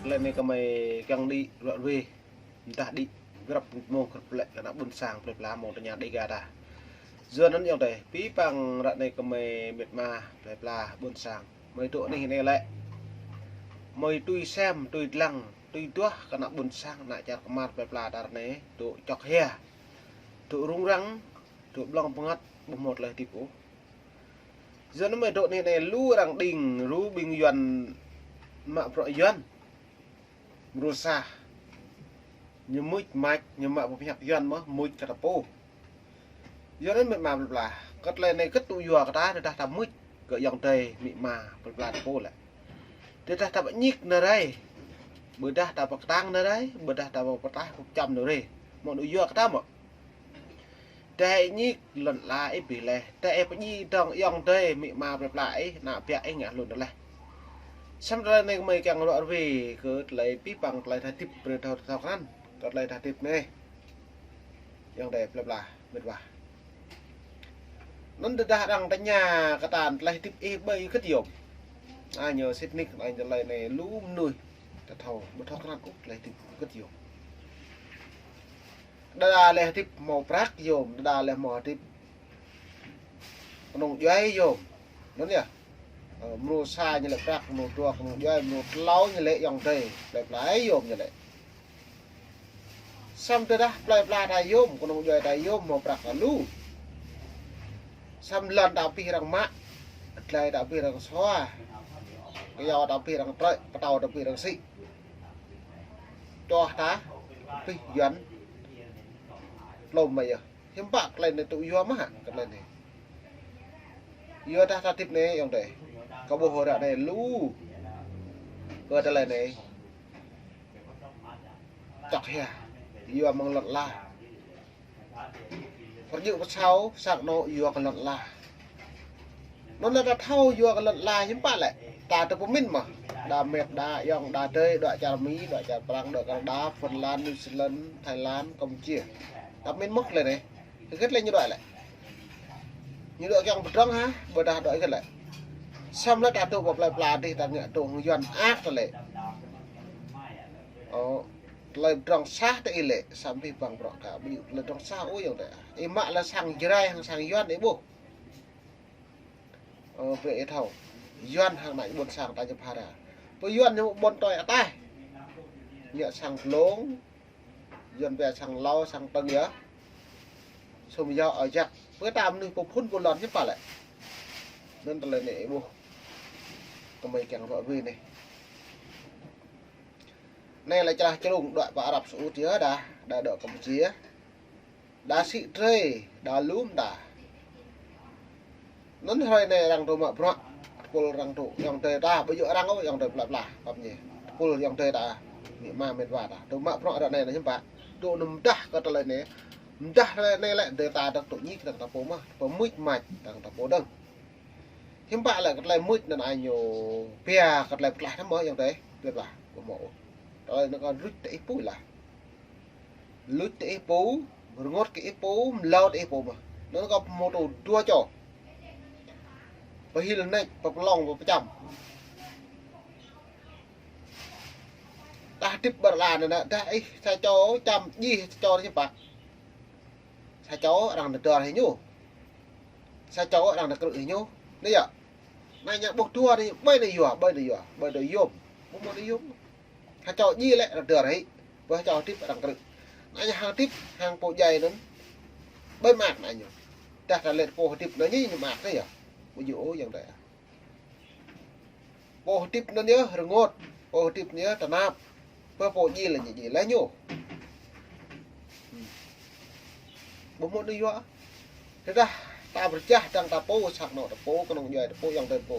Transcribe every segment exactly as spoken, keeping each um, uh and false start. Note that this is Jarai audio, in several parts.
Tơlơi anai kơmơi kiăng đĭ ră ruai, mơdah đĭ grăp mông grăp lĕ kơ ană ƀôn sang plơi pla mơ̆ng tơña Dega ta. Yua anŭn ayŏng adơi, pĭ păng ră anai kơmơi met ma plơi pla ƀôn sang. Mơi dŏ anih anai lĕ, mơi tui sem, tui lăng, tui duah kơ ană ƀôn sang, ană čar kơmar plơi pla ta ră anai, dŏ čŏk hia, dŏ rŭng răng, dŏ blŏng bơngăt, ƀu hmâo tơlơi hơdip ôh. Yua anŭn mơi dŏ anih anai lu arăng đing, lu ƀing Yuan mă bruă Yuan. Mrô sa. Ñu mưč mač, ñu mă pơhiăp Yuan mơ̆, mưč kơ ta pô. Yua anŭn met ma plơi pla. Kơ tơlơi anai kơt tŭ yua kơ ta, tơdah ta mưč kơ ayŏng adơi met ma plơi pla ta pô lĕ. Tơdah ta pơñik nao rai. Ƀôdah ta pơkơtang nao rai, ƀôdah ta pơtaih pơčăm nao rai. Mơ̆ tŭ yua kơ ta mơ̆. Tơdah ih ñik lŏn ala ih ƀu leh, tơdah ih pơñi dơ̆ng ayŏng adơi met ma plơi pla ih, ană ƀă ih ngă hlŭn leh. Samơ̆ tơlơi anai kơmơi kiăng ră ruai kơ tơlơi pĭ păng tơlơi ta hơdip brơi thâo thâo krăn, kơ tơlơi ta hơdip anai. Ayŏng adơi plơi pla, met wa. Anŭn tơdah arăng tơña kơ ta tơlơi hơdip ih ƀơi kơt yôm. Anai ñu sĭt nik, anai tơlơi anai lu mơnuih ta thâo, ƀu thâo krăn ôh tơlơi hơdip kơt yôm. Đơđa lĕ hơdip hmâo prăk yôm, đơđa lĕ hmâo hơdip kơnung djuai yôm. Anŭn yơh. Ơ, mrô sa ñu lĕ prăk, mrô dua kơnung djuai, mrô klâo ñu lĕ ayŏng adơi plơi pla yôm ñu lĕ. Samơ̆ tơdah plơi pla ta yôm, kơnung djuai ta yôm, hmâo prăk ta lu. Samơ̆ lŏn ta pĭ arăng mă, glai ta pĭ arăng sua, kơyâo ta pĭ arăng trơi, pơtâo ta pĭ arăng sĭ. Čoh ta pĭ Yuan tlôm mă yơh. Hiư̆m pă tơlơi anai tŭ yua mơ̆ hă kơ tơlơi anai. Yua dah ta hơdip anai ayŏng adơi. Kơ ƀuh ră anai lu. Kơ tơlơi anai. Čŏk hia. Yua mơ̆ng lŏn ala. Pơrjŭ pơsao, sang anŏ yua kơ lŏn ala. Anŭn lĕ ta thâo yua kơ lŏn ala hiư̆m pă lĕ. Ta tŭ pơmĭn mơ̆. Đa met, đa ayŏng, đa adơi, đa čar Mi, đa čar Prăng, đa Canada, Phần Lan, New Zealand, Thái Lan, Campuchia. Ta pơmĭn mơ̆ tơlơi anai. Hơget lĕ ñu đuaĭ lĕ. Ñu đuaĭ kiăng pơdrŏng hă, ƀôdah đuaĭ hơget lĕ. Samơ̆ lĕ ta dŏ pơ plơi pla dih ta ngă dŏ hăng Yuan ăt tơlơi. Ơ, tơlơi pơdrŏng sah tơ ih lĕ, samơ̆ pĭ păng bruă ka, ƀu djơ̆ tơlơi pơdrŏng sah ôh ayŏng adơi. Ih mă lĕ sang Jrai hăng sang Yuan ih ƀuh. Ơ, brơi ih thâo. Yuan hăng ană ƀôn sang ta ñu phara. Pơ Yuan ñu ƀôn tơi ataih. Ñu sang Glông, Yuan pia sang Lao, sang Tơng yơh. Sum yơh ơi jak. Pơ ta mơnuih pơphun pơlŏn hiư̆m pă lĕ. Anŭn tơlơi anai ih ƀuh. Kơmơi kiăng ră ruai anai. Anai lĕ čơlah čơrung đuaĭ pơ Arab Saudi yơh đa, đa dŏ Campuchia. Đa sĭ drơi, đa lŏm đa. Anŭn hrơi anai arăng dŏ mă bruă, tơpul arăng dŏ, ayŏng adơi ta, ƀu djơ̆ arăng ôh, ayŏng adơi plơi pla, pap ñe. Tơpul ayŏng adơi ta, amĭ ama met wa ta, dŏ mă bruă ră anai anai hiư̆m pă. Dŏ anŭn mơdah kơ tơlơi anai, mơdah tơlơi anai lĕ, adơi ta dŏ tŭ ñik dơ̆ng ta pô mơ̆, pơmưč mač dơ̆ng ta pô dơ̆ng. Hiư̆m pă lĕ kơ tơlơi mưč anŭn ai ñu pia kơ tơlơi pơklaih tơmơ̆ ayŏng adơi, plơi pla, ƀu hmâo ôh. Tơlơi anŭn kơ luč tơ ih pô lah. Luč tơ ih pô, rơngot kơ ih pô, mlâo tơ ih pô mơ̆. Anŭn kơ pơhmutu dua čô. Pơhil nač, pơplông, pơčăm. Tah hơdip ƀơi ala anai, dah ih sa čô čăm djai sa čô anai hiư̆m pă. Sa čô arăng nao dơr hĭ ñu. Sa čô arăng nao krư̆ hĭ ñu. Anai yơh. Anai ñu ƀuh dua anai, ƀơi anai yua, ƀơi anai yua, ƀơi anai yôm. Ƀu hmâo anai yôm. Sa čô djai lĕ arăng dơr hĭ. Ƀơi sa čô hơdip arăng krư̆. Anai ñu hăng hơdip, hăng pô djai anŭn. Ƀơi mơak anai ñu. Dah ta lĕ pô hơdip anai ñu mơak anai yơh. Ƀu djơ̆ ôh ayŏng adơi. Pô hơdip anŭn yơh rơngot, pô hơdip anŭn yơh tơnap. Pơ pô djai lĕ ñu djai lĕ ñu. Ƀu hmâo anai yua. Tơdah ta pơčah dơ̆ng ta pô, sang anŏ ta pô, kơnung djuai ta pô, ayŏng adơi ta pô.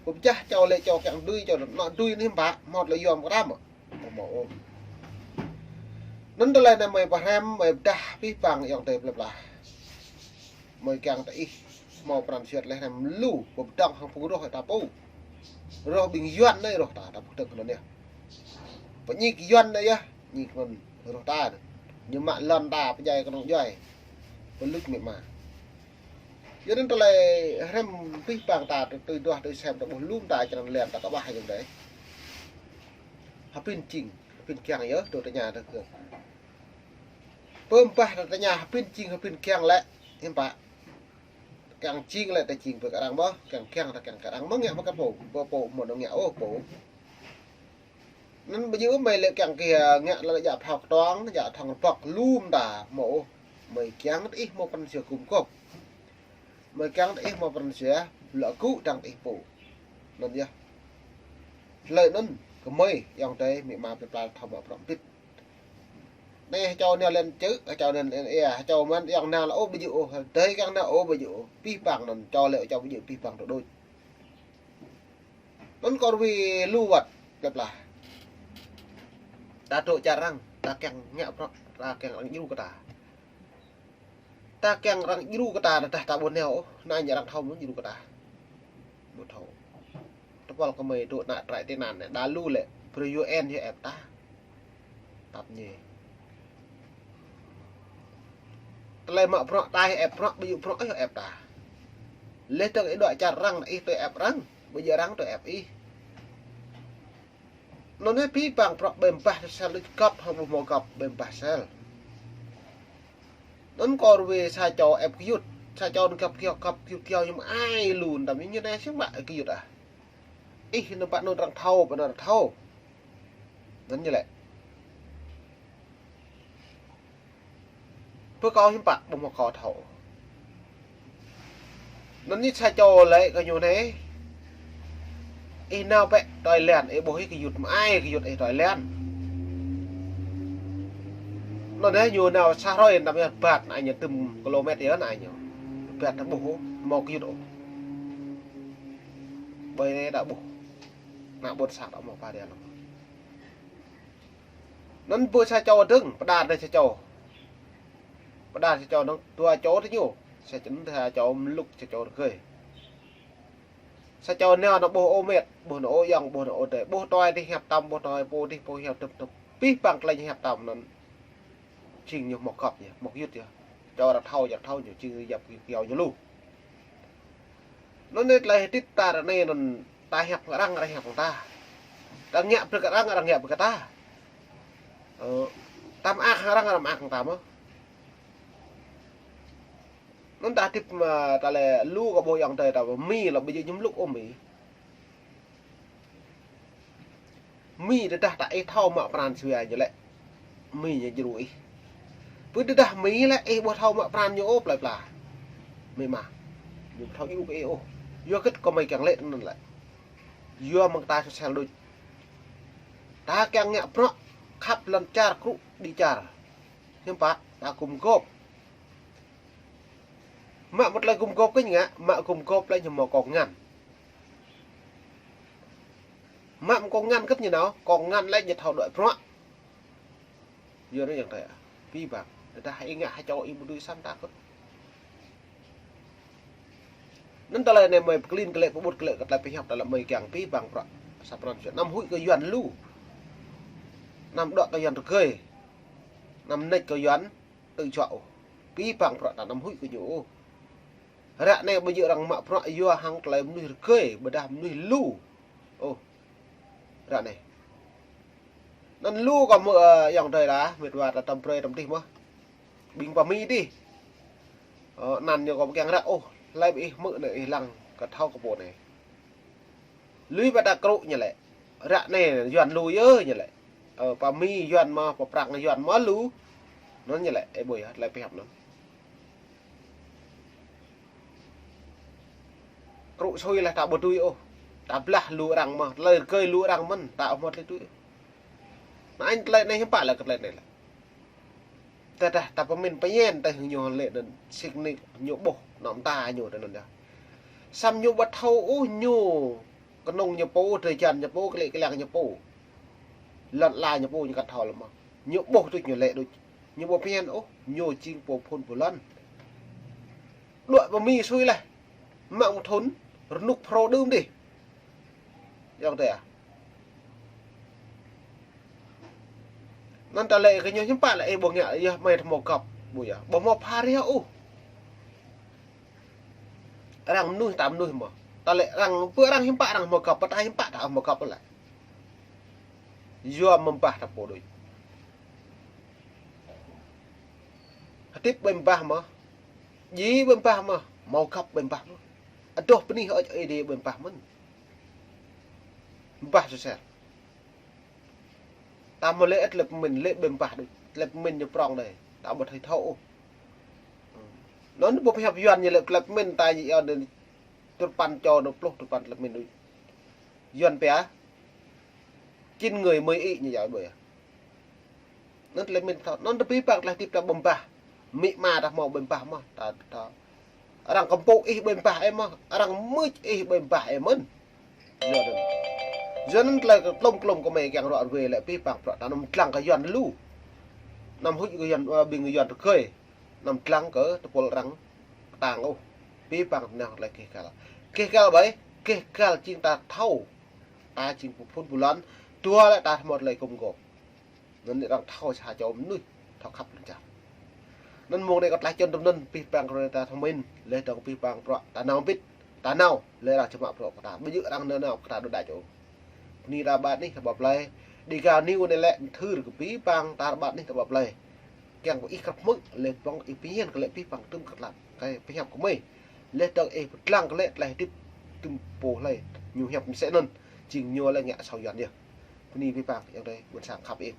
Pơčah čô lĕ čô kiăng dưi, čô anŏ dưi anai hiư̆m pă, hmâo tơlơi yôm kơ ta mơ̆. Ƀu hmâo ôh. Anŭn tơlơi anai mơi pơhrăm, mơi pơdah pĭ păng ayŏng adơi plơi pla. Mơi kiăng tơ ih hmâo pran jua leh anai lu pơdơ̆ng hăng phung rŏh ta pô. Rŏh ƀing Yuan anai rŏh ta, ta pơdơ̆ng kơ anŭn yơh. Pơñik Yuan anai yơh, ñik anŭn rŏh ta anai. Ñu mă lŏn ta pơdjai kơnung djuai. Pơluč amĭ ama. Yua anŭn tơlơi hrăm pĭ păng ta tui duah tui sem ta ƀuh lŏm ta črăn lĕ ta kơƀah ayŏng adơi. Hơbĭn jing, hơbĭn kiăng yơh, tơ tơña tơ kiăng. Pơm pah tơ tơña hơbĭn jing, hơbĭn kiăng lĕ, hiư̆m pă. Kiăng jing lĕ ta jing pơ kơ arăng mơ̆, kiăng kiăng ta kiăng kơ arăng mơ̆ ngă pơ kơ pô, pô pô mơ̆ nao ngă ôh pô. Anŭn ƀu djơ̆ mơi lĕ kiăng kơ ngă lĕ djă phao kơtuang, djă thŏng rơbŏk lum ta mơ̆ ôh. Mơi kiăng tơ ih mơ̆ pran jua gum gôp. Mơi kiăng tơ ih mơ̆ pran jua lŏ gŭ dăng tơ ih pô. Anŭn yơh. Tơlơi anŭn kơ mơi ayŏng adơi amĭ ama plơi pla thâo mă bruă pĭt. Anai hơčâo nao lĕ čư̆, hơčâo nao lĕ ia, hơčâo mơ̆n ayŏng nao lĕ ôh ƀu djơ̆ ôh, adơi kiăng nao ôh ƀu djơ̆ ôh. Pih pang anŭn, čô lĕ čô ƀu djơ̆ pih pang tơ đôč. Anŭn kơ rơwĭ lu wơ̆t plơi pla. Ta dŏ čar arăng, ta kiăng ngă bruă, ta kiăng arăng djru kơ ta. Ta kiăng arăng djru kơ ta, tơdah ta ƀu nao ôh, anai ñu arăng thâo mơ̆n djru kơ ta. Ƀu thâo. Tơpul kơ mơi dŏ ană trại tị nạn anai, đa lu lĕ, brơi U N yơh ĕp ta. Tap ñe. Tơlơi mă bruă ta yơh ĕp bruă, ƀu djơ̆ bruă yơh ĕp ta. Leh tơ̆ng ih dŏ čar arăng, ih tui ĕp arăng, ƀu djơ̆ arăng tui ĕp ih. Anŭn yơh pih pang bruă ƀơi bah sel đôč găp, hăng ƀu hmâo găp ƀơi bah sel. Anŭn kơ rơwĭ sa čô ĕp gơyut, sa čô anŭn găp gơyâo, găp gơyut gơyâo ñu mă ai lu, tăm ñu anai sing mă gơyut ah. Ih anŭn pă anŭn arăng thâo, pă anŭn arăng thâo. Anŭn ñu lĕ. Pơ kâo hiư̆m pă ƀu hmâo kâo thâo. Anŭn ñu sa čô lĕ kơ ñu anai. Ih nao pĕ Thailand, ih ƀuh ih gơyut mă ai gơyut ih Thailand. Anŭn yơh ñu nao sa hrơi tăm yơh bat anai ñu tơm kilômet yơh anai ñu. Bat ta ƀuh ôh, hmâo gơyut ôh. Ƀơi anai ta ƀuh. Ană ƀôn sang ta hmâo pha dia lăng. Anŭn ƀu sa čô dơ̆ng, pơđar anai sa čô. Pơđar sa čô anŭn dua čô tơ ñu. Sa čô anŭn sa čô mlŭk sa čô rơgơi. Sa čô nao anŭn ƀuh ôh met, ƀuh anŭn ôh ayŏng, ƀuh anŭn ôh adơi, ƀuh tui dih hiăp tăm, ƀuh tui pô dih pô hiăp tŭp tŭp. Pih pang tơlơi ñu hiăp tăm anŭn. Jing ñu hmâo găp yơh, hmâo gơyut yơh. Čô arăng thâo, čô arăng thâo ñu jing yap kiao ñu lu. Anŭn anai tơlơi hơdip ta ră anai anŭn ta hiăp kơ arăng, arăng hiăp kơ ta. Ta ngă brơi kơ arăng, arăng ngă brơi kơ ta. Ơ, ta mơak kơ arăng, arăng mơak kơ ta mơ̆. Anŭn ta hơdip mơ̆ ta lĕ lu kơ ƀuh ayŏng adơi ta Mi lŏ ƀu djơ̆ ñu mlŭk ôh Mi. Mi tơdah ta ih thâo mă pran jua ñu lĕ. Mi ñu djru ih. Pơ tơdah Mi lĕ ih ƀu thâo mă pran ñu ôh plơi pla. Mi mă. Ñu ƀu thâo djru kơ ih ôh. Yua hơget kơ mơi kiăng lĕ anŭn lĕ. Yua mơ̆ng ta sel đôč. Ta kiăng ngă bruă khăp lŏn čar krŭ đĭ čar. Hiư̆m pă ta gum gôp. Mă mơ̆ tơlơi gum gôp kơ ñu ngă, mă gum gôp lĕ ñu hmâo kông ngăn. Mă mơ̆ kông ngăn kơ ñu nao, kông ngăn lĕ ñu thâo đuaĭ bruă. Yua anŭn ayŏng adơi ah. Pih pang. Tơdah ih ngă hơčâo ih ƀu dưi săn ta kơ. Anŭn tơlơi anai mơi pơklin kơ lĕ pơƀut kơ lĕ kơ tơlơi pơhiăp tơlơi mơi kiăng pih pang bruă. Sa pran jua. Anăm huĭ kơ Yuan lu. Anăm dŏ kơ Yuan rơgơi. Anăm nač kơ Yuan tơjuă ôh. Pih pang bruă ta anăm huĭ kơ ñu ôh. Ră anai ƀu djơ̆ arăng mă bruă yua hăng tơlơi mơnuih rơgơi, ƀôdah mơnuih lu. Ôh. Ră anai. Anŭn lu kơ mơ̆, ơ, ayŏng adơi lah, met wa ta tăm brơi tăm dih mơ̆. Ƀing pơ Mi dih. Ơ, anŭn ñu kơ kiăng ră ôh, hlơi ƀu ih hmư̆ anai ih lăng kơ thâo kơ pô anai. Lui pơ ta krŭ ñu lĕ. Ră anai Yuan lu yơh ñu lĕ. Ơ, pơ Mi Yuan mơ̆, pơ Prăng Yuan mơ̆ lu. Anŭn ñu lĕ, ih ƀuh yơh, tơlơi pơhiăp anŭn. Krŭ sui lĕ ta ƀu dưi ôh. Ta blah lu arăng mơ̆, tơlơi rơgơi lu arăng mơ̆n, ta ƀu hmâo tơlơi dưi. Anŭn tơlơi anai hiư̆m pă lĕ kơ tơlơi anai lĕ. Tơdah ta pơmĭn pơñen tơl ñu lĕ anŭn sĭt nik ñu ƀuh anŏ mơta ñu tơ anŭn yơh. Samơ̆ ñu ƀu thâo ôh ñu kơnŭng ñu pô, drơi jan ñu pô, klĕ klĕng ñu pô. Lŏn ala ñu pô ñu kăn thâo lĕ mơ̆. Ñu ƀuh đôč ñu lĕ đôč. Ñu ƀu phiăn ôh, ñu jing pô phŭn pô lŏn. Đuaĭ pơ Mi sui leh. Mă mơ̆ng thŭn, rơnŭk phrâo đưm dih. Ayŏng adơi ah. Anŭn ta lĕ kơ ñu hiư̆m pă lĕ ih ƀu ngă yơh mơi hmâo găp. Ƀu yơh. Ƀu hmâo pha ria ôh. Arăng mơnuih ta mơnuih mơ̆. Ta lĕ arăng, pơ arăng hiư̆m pă arăng hmâo găp, pơ ta hiư̆m pă ta hmâo găp lĕ. Yua mơ̆ng bah ta pô đôč. Hơdip ƀơi bah mơ̆. Ji ƀơi bah mơ̆. Hmâo găp ƀơi bah mơ̆. Adoh bơni hơơč Ơi Adai ƀơi bah mơ̆n. Bah sơsel. Ta mơ̆ lĕ ĕt lĕ pơmĭn, lĕ ƀơi bah đôč. Lĕ pơmĭn ñu prong đơi. Ta ƀu thâo thâo ôh. Anŭn ƀu pơhiăp Yuan ñu lĕ, lĕ pơmĭn ta ñu iâu anŭn. Tơpăn čô anŭn pluh tơpăn lĕ pơmĭn đôč. Yuan pia, chín người mười ý ñu iâu ƀơi. Anŭn tơlơi pơmĭn thâo, anŭn tơpĭ păng tơlơi hơdip ta ƀơi bah. Amĭ ama ta hmâo ƀơi bah mơ̆, ta, ta. Arăng kơmpuk ih ƀơi bah ih mơ̆, arăng mưč ih ƀơi bah ih mơ̆n. Yua anŭn. Yua anŭn tơlơi kơ klum klum kơ mơi kiăng ruă ruai lĕ pĭ păng bruă ta anăm dlăng kơ Yuan lu. Anăm huĭ kơ Yuan, ơ, ƀing Yuan rơgơi. Anăm dlăng kơ tơpul arăng pơtang ôh. Pĭ păng nao tơlơi keh kal. Keh kal ƀai, keh kal jing ta thâo. Ta jing pơphun pơlon, dua lĕ ta hmâo tơlơi gum gôp. Anŭn arăng thâo sa čô mơnuih, thâo khăp lŏn čar. Anŭn mơ̆ng anai kơ tơlơi čun tơm anŭn, pĭ păng kơ ta thâo mĭn, leh dơ̆ng pĭ păng bruă, ta nao ƀĭt, ta nao, leh arăng čơmă bruă kơ ta, ƀu djơ̆ arăng nao nao kơ ta đôč đač ôh. Bơni ta rơbat anih ta ƀă plơi, Dega News anai lĕ, thâo kơ pĭ păng ta rơbat anih ta ƀă plơi. Kiăng kơ ih krăp hmư̆, leh dơ̆ng ih pơhiăp kơ lĕ pĭ păng tơm kơ tlam, kơ pơhiăp kơ mơi. Leh dơ̆ng ih pơdlăng kơ lĕ tơlơi hơdip tơm pô hlơi, ñu hiăp mơsĕ anŭn, jing ñu lĕ ngă asâo Yuan yơh. Bơni pĭ păng, yang dơi, ƀuôn sang khăp ih.